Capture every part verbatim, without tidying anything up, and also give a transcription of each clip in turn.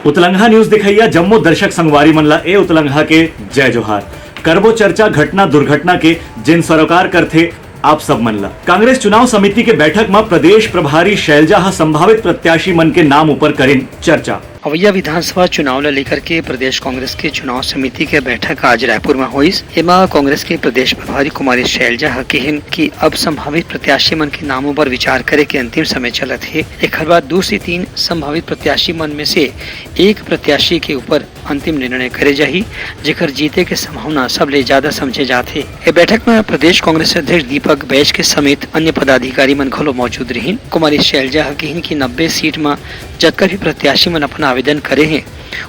उतलंघा news देखइया जम्मो दर्शक संगवारी मन ला ए उतलंघा के जय जोहार। करबो चर्चा घटना दुर्घटना के, जेन सरोकार करथे आप सब मन ला। कांग्रेस चुनाव समिति के बैठक म प्रदेश प्रभारी शैलजा ह संभावित प्रत्याशी मन के नाम ऊपर करिन चर्चा। अवैया विधानसभा चुनाव ल लेकर के प्रदेश कांग्रेस के चुनाव समिति के बैठक आज रायपुर म होइस। एमा कांग्रेस के प्रदेश प्रभारी कुमारी शैलजा ह किहिन कि अब संभावित प्रत्याशी मन के नामों पर विचार करे के अंतिम समय चलत हे। एखर बाद दू से तीन संभावित प्रत्याशी मन में से एक प्रत्याशी के ऊपर अंतिम निर्णय करे जाही, जेकर जीते के संभावना सबले ज्यादा समझे जात हे। ए बैठक में प्रदेश कांग्रेस अध्यक्ष दीपक बैज के समेत अन्य पदाधिकारी मन घलो मौजूद रहिन। कुमारी शैलजा ह किहिन कि नब्बे सीट म जतका भी प्रत्याशी मन अपन आवेदन करे हे,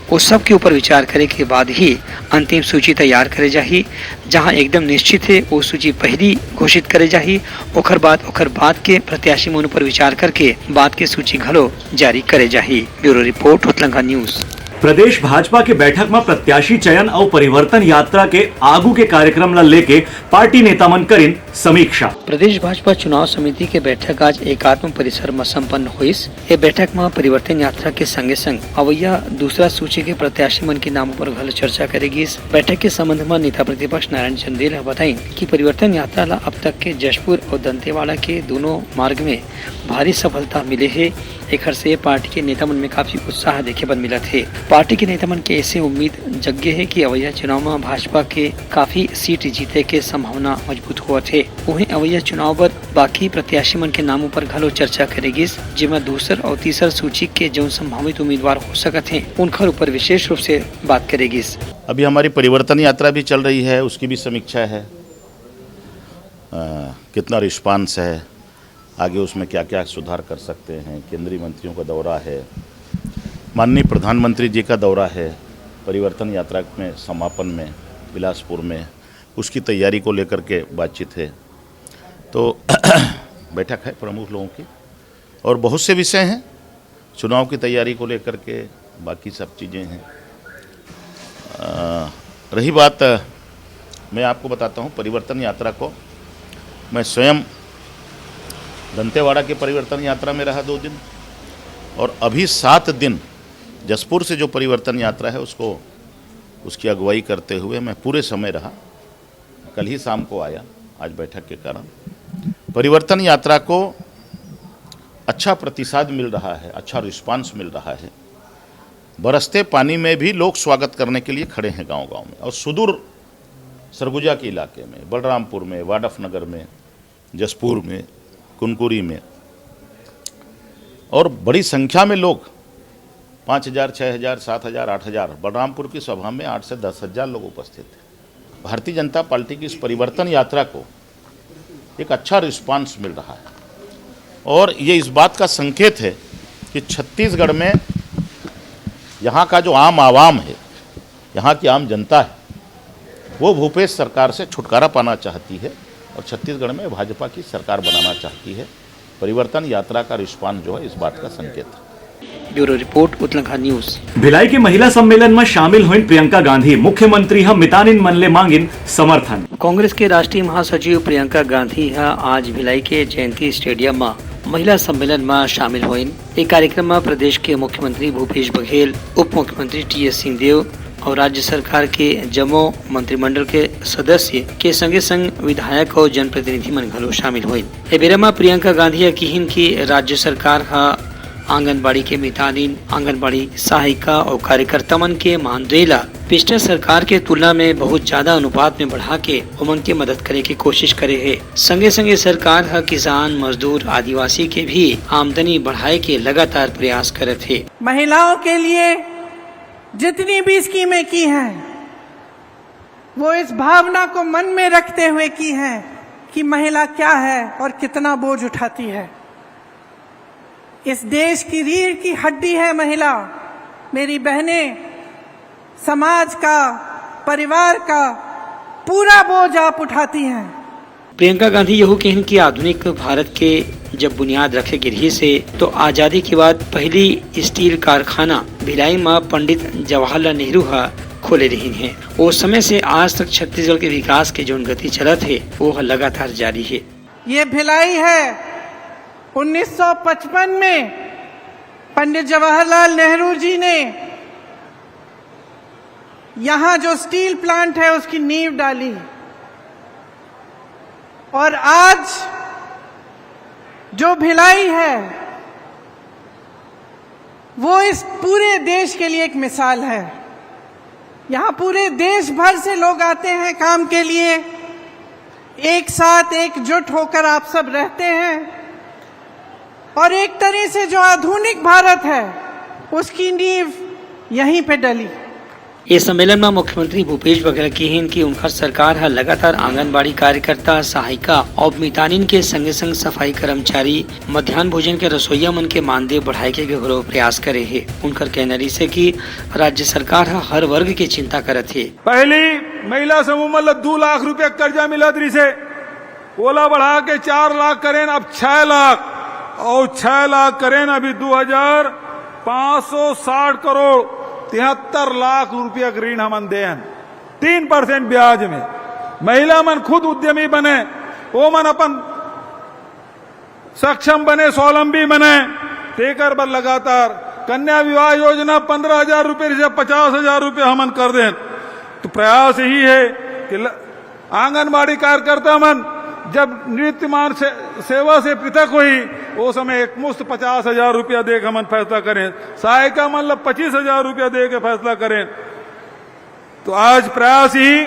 वो सब के ऊपर विचार करे के बाद ही अंतिम सूची तैयार करे जाही। जहां एकदम निश्चित हे, वो सूची पहली घोषित करे जाही, ओकर बाद, ओकर बाद के प्रत्याशी मन ऊपर विचार करके बाद के सूची घलो जारी करे जाही। Bureau report, Utlangha news. प्रदेश भाजपा के बैठक म प्रत्याशी चयन अउ परिवर्तन यात्रा के आगू के कार्यक्रम ल लेके पार्टी नेता मन करिन समीक्षा। प्रदेश भाजपा चुनाव समिति के बैठक आज एकात्म परिसर म संपन्न होइस। ए बैठक म परिवर्तन यात्रा के संगे संग अवैया दूसरा सूची के प्रत्याशी मन के नाम पर घलो चर्चा करे गिस। बैठक के संबंध म नेता प्रतिपक्ष नारायण चंदेल ह बताइन कि परिवर्तन यात्रा ल अब तक के जशपुर अउ दंतेवाड़ा के दोनों मार्ग में भारी सफलता मिले हे। एखर से पार्टी के नेता मन में काफी उत्साह देखे बर मिलत हे। पार्टी के नेता मन के ऐसे उम्मीद जगे हे कि अवैया चुनाव म भाजपा के काफी सीट जीते के संभावना मजबूत होवत हे। उहें अवैया चुनाव बर बाकी प्रत्याशी मन के नाम ऊपर घलो चर्चा करे गिस, जेमा दूसर अउ तीसर सूची के जउन संभावित उम्मीदवार हो सकत हे, उनखर ऊपर विशेष रूप से बात करे गिस। अभी हमारी परिवर्तन यात्रा भी चल रही है, उसकी भी समीक्षा है। अ, कितना रिस्पांस है, आगे उसमें क्या-क्या सुधार कर सकते हैं, केंद्रीय मंत्रियों का दौरा है, माननीय प्रधानमंत्री जी का दौरा है, परिवर्तन यात्रा में समापन में बिलासपुर में, उसकी तैयारी को लेकर के बातचीत है। तो बैठक है प्रमुख लोगों की और बहुत से विषय हैं चुनाव की तैयारी को लेकर के, बाकी सब चीज़ें हैं। अ, रही बात, अ, मैं आपको बताता हूँ, परिवर्तन यात्रा को मैं स्वयं दंतेवाड़ा की परिवर्तन यात्रा में रहा दो दिन, और अभी सात दिन जसपुर से जो परिवर्तन यात्रा है, उसको, उसकी अगुवाई करते हुए मैं पूरे समय रहा। कल ही शाम को आया, आज बैठक के कारण। परिवर्तन यात्रा को अच्छा प्रतिसाद मिल रहा है, अच्छा रिस्पांस मिल रहा है। बरसते पानी में भी लोग स्वागत करने के लिए खड़े हैं गांव-गांव में। और सुदूर सरगुजा के इलाके में, बलरामपुर में, वाडफ नगर में, जसपुर में, कुनकुरी में, और बड़ी संख्या में लोग, पाँच हज़ार, छः हज़ार, सात हज़ार, आठ हज़ार, बलरामपुर की सभा में आठ से दस हज़ार लोग उपस्थित थे। भारतीय जनता पार्टी की इस परिवर्तन यात्रा को एक अच्छा रिस्पांस मिल रहा है, और ये इस बात का संकेत है कि छत्तीसगढ़ में यहाँ का जो आम आवाम है, यहाँ की आम जनता है, वो भूपेश सरकार से छुटकारा पाना चाहती है और छत्तीसगढ़ में भाजपा की सरकार बनाना चाहती है। परिवर्तन यात्रा का रिस्पांस जो है, इस बात का संकेत है। Bureau report, Utlangha news. Bhilai के महिला सम्मेलन म शामिल होइन प्रियंका गांधी, मुख्यमंत्री ह मितानिन मन ले मांगिन समर्थन। कांग्रेस के राष्ट्रीय महासचिव प्रियंका गांधी ह आज भिलाई के जयंती स्टेडियम म महिला सम्मेलन म शामिल होइन। ए कार्यक्रम म प्रदेश के मुख्यमंत्री भूपेश बघेल, उप मुख्यमंत्री टी एस सिंहदेव अउ राज्य सरकार के जम्मो मंत्रिमंडल के सदस्य के संगे संग विधायक अउ जनप्रतिनिधि मन घलो शामिल होइन। ए बेरा म प्रियंका गांधी ह किहिन कि राज्य सरकार ह आंगनबाड़ी के मितानिन, आंगनबाड़ी सहायिका अउ कार्यकर्ता मन के मानदेय ला पिछला सरकार के तुलना में बहुत ज्यादा अनुपात में बढ़ा के ओमन के मदद करे के कोशिश करे हे। संगे संगे सरकार ह किसान, मजदूर, आदिवासी के भी आमदनी बढ़ाए के लगातार प्रयास करत हे। महिलाओं के लिए जितनी भी स्कीमें की हैं, वो इस भावना को मन में रखते हुए की हैं कि महिला क्या है और कितना बोझ उठाती है। इस देश की रीढ़ की हड्डी है महिला। मेरी बहनें, समाज का, परिवार का पूरा बोझ आप उठाती हैं। प्रियंका गांधी यहू कहिन कि आधुनिक भारत के जब बुनियाद रखे गे रिहिस हे, तो आजादी के बाद पहली स्टील कारखाना भिलाई म पंडित जवाहरलाल नेहरू ह खोले रिहिन हे। ओ समय से आज तक छत्तीसगढ़ के विकास के जोन गति चलत हे, वो ह लगातार जारी हे। ये भिलाई है, उन्नीस सौ पचपन में पंडित जवाहरलाल नेहरू जी ने यहाँ जो स्टील प्लांट है, उसकी नींव डाली, और आज जो भिलाई है, वो इस पूरे देश के लिए एक मिसाल है। यहाँ पूरे देश भर से लोग आते हैं काम के लिए, एक साथ एकजुट होकर आप सब रहते हैं, और एक तरह से जो आधुनिक भारत है, उसकी नींव यहीं पे डली। ए सम्मेलन म मुख्यमंत्री भूपेश बघेल किहिन कि उनकर सरकार ह लगातार आंगनबाड़ी कार्यकर्ता, सहायिका अउ मितानिन के संगे-संग सफाई कर्मचारी, मध्यान्ह भोजन के रसोइया मन के मानदेय बढ़ाए के घलो प्रयास करे हे। उनकर कहना रिहिसे कि राज्य सरकार ह हर वर्ग के चिंता करत हे। पहली महिला समूह मन ल दू लाख रुपया कर्जा मिलत रिहिसे, ओला बढ़ा के चार लाख करेन, अब छह लाख, और छह लाख करेन, अभी दो हजार पाँच सौ साठ करोड़, तिहत्तर लाख रुपया के ऋण हमन देन, तीन परसेंट ब्याज में। महिला मन खुद उद्यमी बने, ओमन अपन सक्षम बने, स्वावलंबी बने, तेकर बर लगातार कन्या विवाह योजना पंद्रह हजार रुपये से पचास हजार रुपये हमन कर देन। तो प्रयास यही है कि ल-, आंगनबाड़ी कार्यकर्ता मन जब नृत्यमान से, सेवा से पृथक होही, वो समय एक मुश्त पचास हजार रुपया दे के हमन फैसला करेन, सहायिका मन ला पच्चीस हजार रुपया दे के फैसला करेन। तो आज प्रयास ही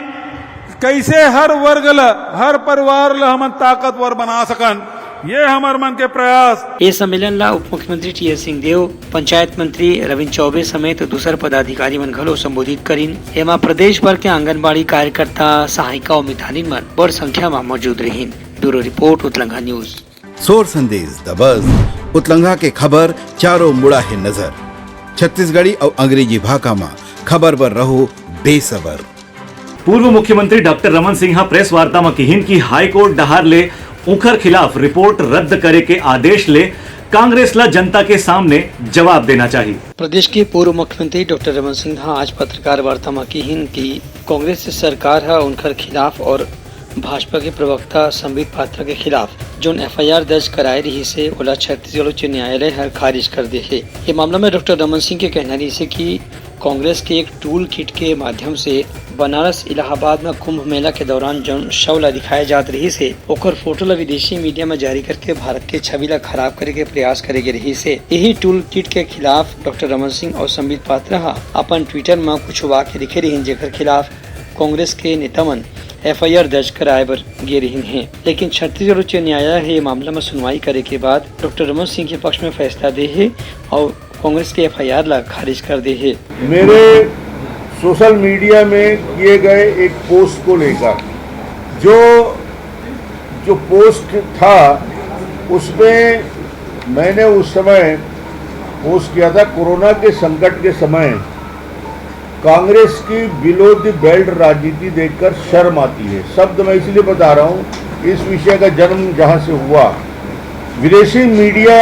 कैसे हर वर्ग ला, हर परिवार ला हमन ताकतवर बना सकन, ये हमर मन के प्रयास। ए सम्मेलन ला उप मुख्यमंत्री टीएस सिंहदेव, पंचायत मंत्री रविंद्र चौबे समेत दूसर पदाधिकारी मन घलो संबोधित करिन। एमा प्रदेश भर के आंगनबाड़ी कार्यकर्ता, सहायिका अउ मितानिन मन बड़ संख्या म मौजूद रहिन। Bureau report, Utlangha news. सोर संदेश दबस, उतलंघा के खबर चारों मुड़ा हे नजर। छत्तीसगढ़ी अउ अंग्रेजी भाखा म खबर बर रहो बेसबर। पूर्व मुख्यमंत्री डॉक्टर रमन सिंह ह प्रेस वार्ता म किहिन कि हाईकोर्ट डहार ले उंखर खिलाफ रिपोर्ट रद्द करे के आदेश ले कांग्रेस ल जनता के सामने जवाब देना चाही। प्रदेश के पूर्व मुख्यमंत्री डॉक्टर रमन सिंह ह आज पत्रकार वार्ता म किहिन कि कांग्रेस सरकार ह उंखर खिलाफ और भाजपा के प्रवक्ता संबित पात्रा के खिलाफ जोन एफआईआर दर्ज कराए रिहिसे, ओला छत्तीसगढ़ उच्च न्यायालय ह खारिज कर दे हे। ये मामला में डॉक्टर रमन सिंह के कहना रिहिसे कि कांग्रेस के एक टूल किट के माध्यम से बनारस इलाहाबाद में कुंभ मेला के दौरान जौन शव ला दिखाए जात रिहिसे, ओकर फोटो ला विदेशी मीडिया में जारी करके भारत के छवि ला खराब करे के प्रयास करे गे रिहिसे। यही टूल किट के खिलाफ डॉक्टर रमन सिंह और संबित पात्रा ह अपन ट्विटर में कुछ वाक्य लिखे रिहिन, जेकर खिलाफ कांग्रेस के नेता मन एफआईआर दर्ज कराए बर गे रिहिन हे, लेकिन छत्तीसगढ़ उच्च न्यायालय ह ये मामला में सुनवाई करे के बाद डॉक्टर रमन सिंह के पक्ष में फैसला दे हे और कांग्रेस के एफआईआर ला खारिज कर दे हे। मेरे सोशल मीडिया में किए गए एक पोस्ट को लेकर, जो, जो पोस्ट था, उसमें मैंने उस समय पोस्ट किया था, कोरोना के संकट के समय कांग्रेस की below the belt राजनीति देखकर शर्म आती है। शब्द मैं इसलिए बता रहा हूँ, इस विषय का जन्म जहाँ से हुआ, विदेशी मीडिया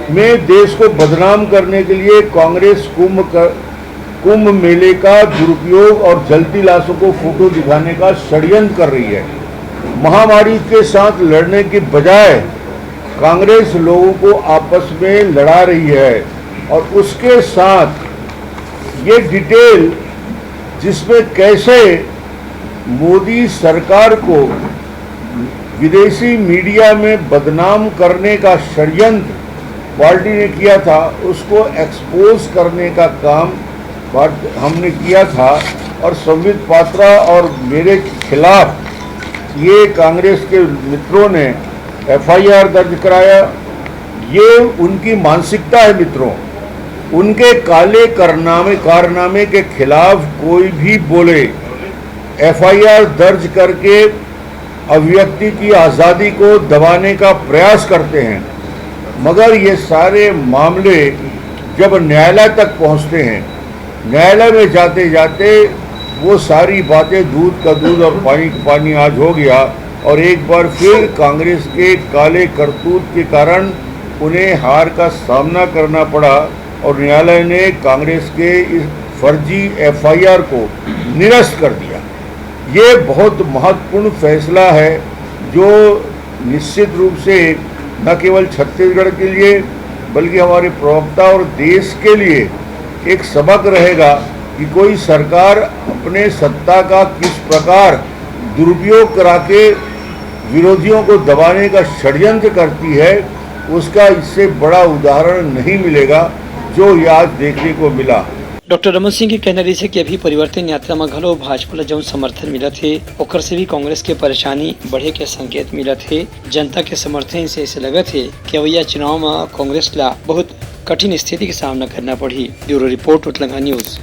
में देश को बदनाम करने के लिए कांग्रेस कुंभ कर, कुंभ मेले का दुरुपयोग और जलती लाशों को फोटो दिखाने का षड्यंत्र कर रही है। महामारी के साथ लड़ने के बजाय कांग्रेस लोगों को आपस में लड़ा रही है और उसके साथ ये डिटेल, जिसमें कैसे मोदी सरकार को विदेशी मीडिया में बदनाम करने का षड्यंत्र पार्टी ने किया था, उसको एक्सपोज करने का काम पार्ट-, हमने किया था। और संबित पात्रा और मेरे खिलाफ ये कांग्रेस के मित्रों ने एफआईआर दर्ज कराया। ये उनकी मानसिकता है मित्रों, उनके काले कारनामे, कारनामे के खिलाफ कोई भी बोले, एफआईआर दर्ज करके अभिव्यक्ति की आज़ादी को दबाने का प्रयास करते हैं, मगर ये सारे मामले जब न्यायालय तक पहुंचते हैं, न्यायालय में जाते जाते वो सारी बातें दूध का दूध और पानी का पानी आज हो गया और एक बार फिर कांग्रेस के काले करतूत के कारण उन्हें हार का सामना करना पड़ा और न्यायालय ने कांग्रेस के इस फर्जी एफआईआर को निरस्त कर दिया। ये बहुत महत्वपूर्ण फैसला है जो निश्चित रूप से न केवल छत्तीसगढ़ के लिए बल्कि हमारे प्रवक्ता और देश के लिए एक सबक रहेगा कि कोई सरकार अपने सत्ता का किस प्रकार दुरुपयोग करा के विरोधियों को दबाने का षड्यंत्र करती है, उसका इससे बड़ा उदाहरण नहीं मिलेगा, जो ये आज देखने को मिला। डॉक्टर रमन सिंह के कहना रहिस हे कि अभी परिवर्तन यात्रा म घलो भाजपा ल जउन समर्थन मिलत हे, ओकर से भी कांग्रेस के परेशानी बढ़े के संकेत मिलत हे। जनता के समर्थन से ऐसे लगत हे कि अवइया चुनाव म कांग्रेस ला बहुत कठिन स्थिति के सामना करना पड़ही। Bureau report, Utlanga news.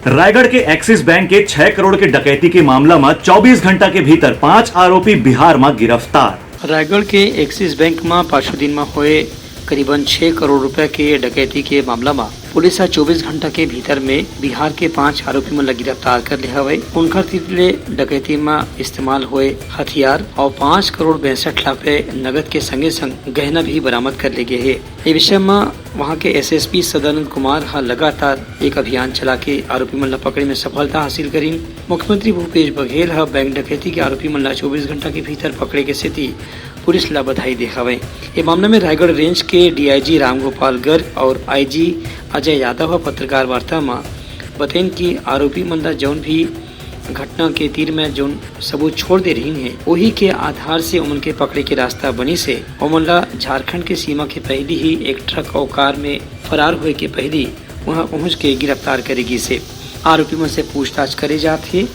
Raigarh के एक्सिस बैंक के छह करोड़ के डकैती के मामला म चौबीस घंटा के भीतर पांच आरोपी बिहार म गिरफ्तार। रायगढ़ के एक्सिस बैंक म पाछू दिन म होए करीबन छह करोड़ रुपए के डकैती के मामला म पुलिस ह चौबीस घंटा के भीतर में बिहार के पांच आरोपी मन ल गिरफ्तार कर ले हवय। उनकर तीर ले डकैती म इस्तेमाल होए हथियार और पांच करोड़ बासठ लाख रुपए नगद के संगे संग गहना भी बरामद कर ले गे हे। ए विषय म वहां के एसएसपी सदानंद कुमार ह लगातार एक अभियान चला के आरोपी मन ल पकड़े में सफलता हासिल करीन। मुख्यमंत्री भूपेश बघेल ह बैंक डकैती के आरोपी मन ल चौबीस घंटा के भीतर पकड़े के सेती पुलिस ला बधाई दे हवय। ए मामला में रायगढ़ रेंज के डीआईजी रामगोपाल गर्ग और आईजी अजय यादव ह पत्रकार वार्ता म बतइन कि आरोपी मन ला जौन भी घटना के तीर में जौन सबूत छोड़ दे रहिन हे, ओही के आधार से ओमन के पकड़े के रास्ता बनिस हे। ओमन ला झारखंड के सीमा के पहली ही एक ट्रक और कार में फरार होए के पहली वहां पहुंच के गिरफ्तार करे गिस हे। आरोपी मन से पूछताछ करे जात हे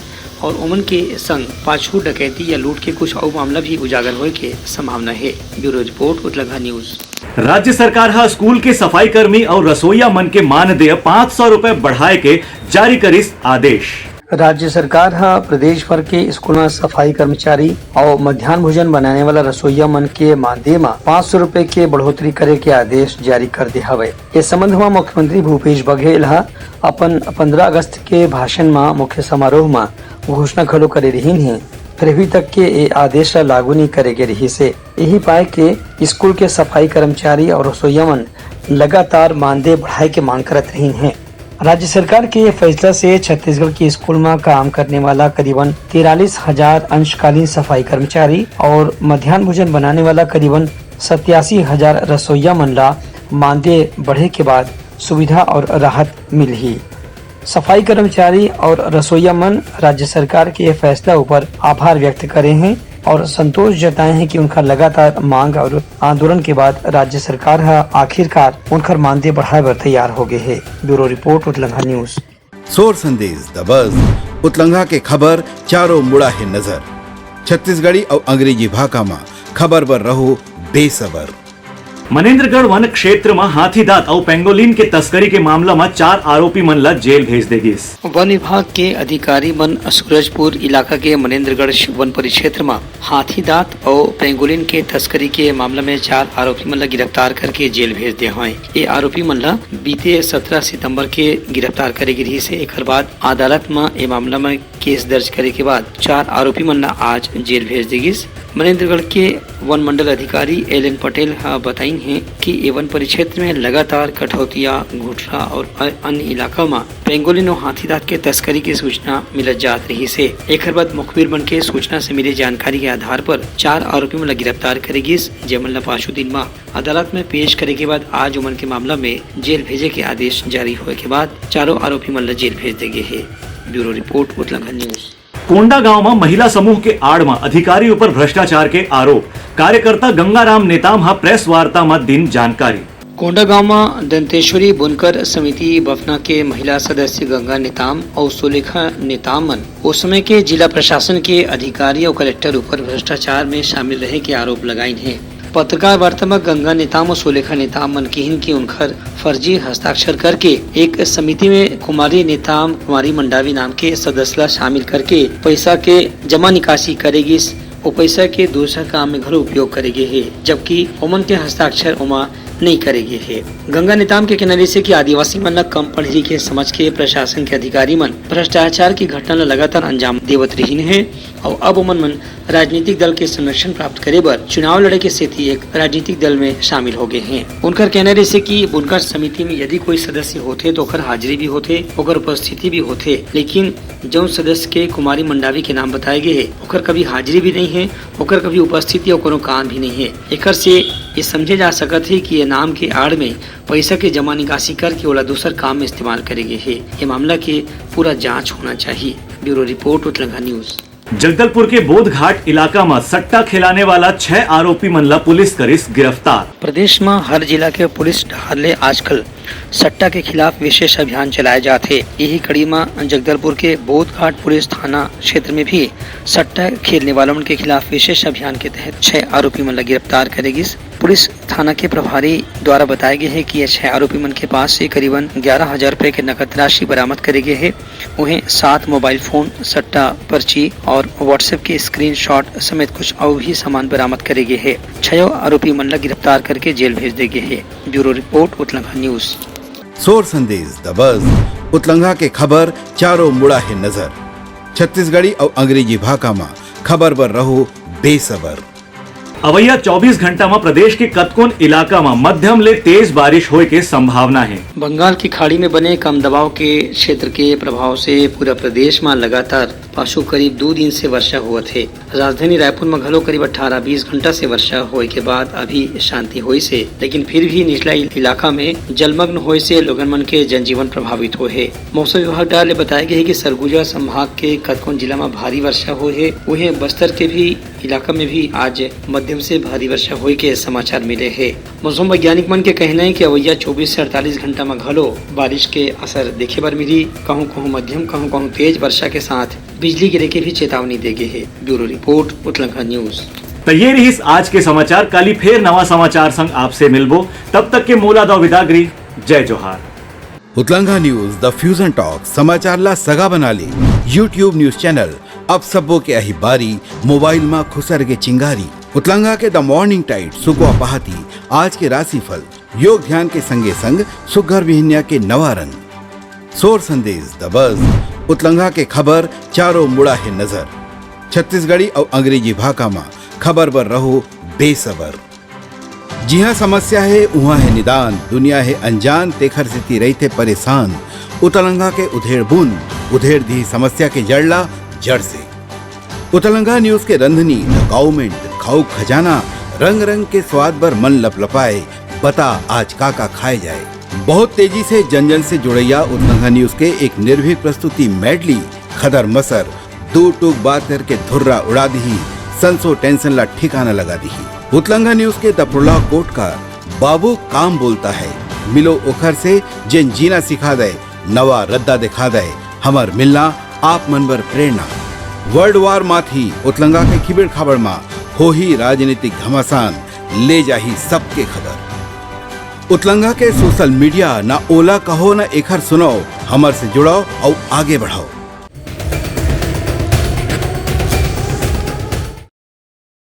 और ओमन के संग पाछू डकैती या लूट के कुछ अउ मामला भी उजागर होए के संभावना हे। Bureau report, Utlanga news. राज्य सरकार ह स्कूल के सफाई कर्मी अउ रसोईया मन के मानदेय पाँच सौ रुपए बढ़ाए के जारी करिस आदेश। राज्य सरकार ह प्रदेश भर के स्कूल म सफाई कर्मचारी अउ मध्यान्ह भोजन बनाने वाला रसोईया मन के मानदेय म पाँच सौ रुपए के बढ़ोतरी करे के आदेश जारी कर दे हवय। ए संबंध म मुख्यमंत्री भूपेश बघेल ह अपन पंद्रह अगस्त के भाषण म मुख्य समारोह म घोषणा घलो करे रिहिन हे, फिर अभी तक के ए आदेश ल लागू नइ करे गे रिहिस हे। यही पाए के स्कूल के सफाई कर्मचारी और रसोईया मन लगातार मानदेय बढ़ाए के मांग करत रहिन हे। राज्य सरकार के ये फैसला से छत्तीसगढ़ के स्कूल म काम करने वाला करीबन तिरालीस हजार अंशकालीन सफाई कर्मचारी और मध्यान्ह भोजन बनाने वाला करीबन सत्यासी हजार रसोईया मन ला मानदेय बढ़े के बाद सुविधा और राहत मिलही। सफाई कर्मचारी और रसोईया मन राज्य सरकार के ये फैसला ऊपर आभार व्यक्त करे हैं और संतोष जताए हैं कि उनका लगातार मांग और आंदोलन के बाद राज्य सरकार ह आखिरकार उनकर मानदेय बढ़ाए बर तैयार हो गए हे। Bureau report, Utlanga news. सोर संदेश दबस, उतलंगा के खबर चारों मुड़ा हे नजर। छत्तीसगढ़ी अउ अंग्रेजी भाखा म खबर बर रहो बेसबर। मनेन्द्रगढ़ वन क्षेत्र म हाथी दांत अउ पेंगोलिन के तस्करी के मामला म चार आरोपी मन ल जेल भेज दे गिस। वन विभाग के अधिकारी मन सूरजपुर इलाका के मनेन्द्रगढ़ वन परिक्षेत्र म हाथी दांत अउ पेंगोलिन के तस्करी के मामला में चार आरोपी मन ल गिरफ्तार करके जेल भेज दे हवय। ये आरोपी मन ल बीते सत्रह सितंबर के गिरफ्तार करे गे रिहिस हे। एकर बाद अदालत म ए मामला में केस दर्ज करे के बाद चार आरोपी मन ल आज जेल भेज दे गिस। मनेन्द्रगढ़ के वन मंडल अधिकारी एल एन पटेल ह बताइन हे कि ए वन परिक्षेत्र में लगातार कठौतिया, घुटरा और अ-, अन्य इलाका म पेंगोलिन और हाथी दांत के तस्करी के सूचना मिलत जात रहिस हे। एखर बाद मुखबिर मन के सूचना से मिले जानकारी के आधार पर चार आरोपी मन ल गिरफ्तार करे गिस, जेमन ल पाछू दिन म अदालत में पेश करे के बाद आज ओमन के मामला में जेल भेजे के आदेश जारी होए के बाद चारों आरोपी मन ल जेल भेज दे गे हे। Bureau report, Utlanga news. Kondagaon म महिला समूह के आड़ म अधिकारी ऊपर भ्रष्टाचार के आरोप, कार्यकर्ता गंगाराम नेताम ह प्रेस वार्ता म दिन जानकारी। कोंडागांव म दंतेश्वरी बुनकर समिति बफना के महिला सदस्य गंगा नेताम अउ सुलेखा नेताम मन ओ समय के जिला प्रशासन के अधिकारी अउ कलेक्टर ऊपर भ्रष्टाचार में शामिल रहे के आरोप लगाइन हे। पत्रकार वार्ता म गंगा नेताम अउ सुलेखा नेताम मन किहिन कि उनखर फर्जी हस्ताक्षर करके एक समिति में कुमारी नेताम कुमारी मंडावी नाम के सदस्य ला शामिल करके पैसा के जमा निकासी करे गिस। ओ पैसा के दूसर काम में घलो उपयोग करे गे हे, जबकि ओमन के हस्ताक्षर ओमा नइ करे गे हे। गंगा नेताम के कहना रिहिस हे कि आदिवासी मन ला कम पढ़े लिखे समझ के प्रशासन के अधिकारी मन भ्रष्टाचार की घटना ला लगातार अंजाम देवत रहिन हे, अउ अब ओमन मन राजनीतिक दल के संरक्षण प्राप्त करे बर चुनाव लड़े के सेती एक राजनीतिक दल में शामिल हो गए हैं। उनकर कहना रहिसे कि उनकर समिति में यदि कोई सदस्य होथे तो ओकर हाजिरी भी होथे, ओकर उपस्थिति भी होथे, लेकिन जौन सदस्य के कुमारी मंडावी के नाम बताए गए हे, ओकर कभी हाजिरी भी नहीं है, ओकर कभी उपस्थिति और कोनो काम भी नहीं है। एकर से ये समझे जा सकत है कि ये नाम के आड़ में पैसा के जमा निकासी करके ओला दूसर काम में इस्तेमाल करे गए हे। ये मामला के पूरा जांच होना चाहिए। Bureau report, Utlangha news. Jagdalpur के बोधघाट इलाका म सट्टा खिलाने वाला छह आरोपी मन ला पुलिस करिस गिरफ्तार। प्रदेश म हर जिला के पुलिस डहार ले आजकल सट्टा के खिलाफ विशेष अभियान चलाए जात हे। यही कड़ी म जगदलपुर के बोधघाट पुलिस थाना क्षेत्र में भी सट्टा खेलने वालों के खिलाफ विशेष अभियान के तहत छह आरोपी मन ला गिरफ्तार करे गिस। पुलिस थाना के प्रभारी द्वारा बताए गए हे कि ये छह आरोपी मन के पास से करीबन ग्यारह हजार रुपए के नकद राशि बरामद करे गए हे। उहें सात मोबाइल फोन, सट्टा पर्ची और WhatsApp के स्क्रीनशॉट समेत कुछ अउ भी सामान बरामद करे गए हे। छयो आरोपी मन ला गिरफ्तार करके जेल भेज दे गए हे। Bureau report, Utlangha news. सोर संदेश, द बज, उतलंघा के खबर चारों मुड़ा हे नजर। छत्तीसगढ़ी अउ अंग्रेजी भाखा म खबर बर रहो बेसबर। अवइया चौबीस घंटा म प्रदेश के कतकोन इलाका म मध्यम ले तेज बारिश होए के संभावना हे। बंगाल की खाड़ी में बने कम दबाव के क्षेत्र के प्रभाव से पूरा प्रदेश म लगातार पाछू करीब दू दिन से वर्षा होवत हे। राजधानी रायपुर म घलो करीब अठारह बीस घंटा से वर्षा होए के बाद अभी शांति होइस हे, लेकिन फिर भी निचला इल-, इलाका में जलमग्न होए से लोगन मन के जनजीवन प्रभावित होए हे। मौसम विभाग डहार ले बताए गए हे कि सरगुजा संभाग के कतकोन जिला म भारी वर्षा होए हे। उहें बस्तर के भी इलाका में भी आज मध्यम से भारी वर्षा होए के समाचार मिले हे। मौसम वैज्ञानिक मन के कहना हे कि अवइया चौबीस से अड़तालीस घंटा म घलो बारिश के असर देखे बर मिली। कहूं कहूं मध्यम, कहूं कहूं तेज वर्षा के साथ बिजली गिरे के भी चेतावनी दे गे हे। Bureau report, Utlangha news. त ये रिहिस आज के समाचार। काली फेर नवा समाचार संग आपसे मिलबो। तब तक के मोला दव विदागरी। जय जोहार। उतलंघा न्यूज, द फ्यूजन टॉक, समाचार ला सगा बना ले। YouTube न्यूज चैनल, अब सबो के अही बारी, मोबाइल मा खुसर के चिंगारी। उतलंघा के द मॉर्निंग टाइड, सुकवा पहाती, आज के राशिफल, योग ध्यान के संगे संग सुग्घर बिहनिया के नवा रंग। सोर संदेश, द बज, उतलंघा के खबर, चारों मुड़ा हे नजर। छत्तीसगढ़ी अउ अंग्रेजी भाखा मा खबर बर रहो बेसबर। जिहां समस्या हे, उहां हे निदान, दुनिया हे अनजान, तेखर सेती रहिथे परेशान। उतलंघा के उधेड़ बुन, उधेड़ दिही समस्या के जड़ ला जड़ से। उतलंघा न्यूज के रंधनी, द काउमेंट, खाऊ खजाना, रंग रंग के स्वाद बर मन लपलपाए, बता आज का का खाए जाए। बहुत तेजी से जन जन से जुड़ैया उतलंघा न्यूज के एक निर्भीक प्रस्तुति मेडली, खदर मसर, दू टूक बात करके धुर्रा उड़ा दिही, संसो टेंशन ला ठिकाना लगा दिही। उतलंघा न्यूज के द प्रोलॉग कोटकार, बाबू काम बोलता है, मिलो ओखर से जेन जीना सिखा दे, नवा रद्दा दिखा दे, हमर मिलना आप मन बर प्रेरणा। वर्ल्ड वार माथी उतलंघा के खिबेड़ खाबड़ मा होही राजनीतिक घमासान, ले जाही सबके खबर। उतलंघा के सोशल मीडिया, ना ओला कहो ना एखर सुनाओ, हमर से जुड़ाओ अउ आगे बढ़ाओ।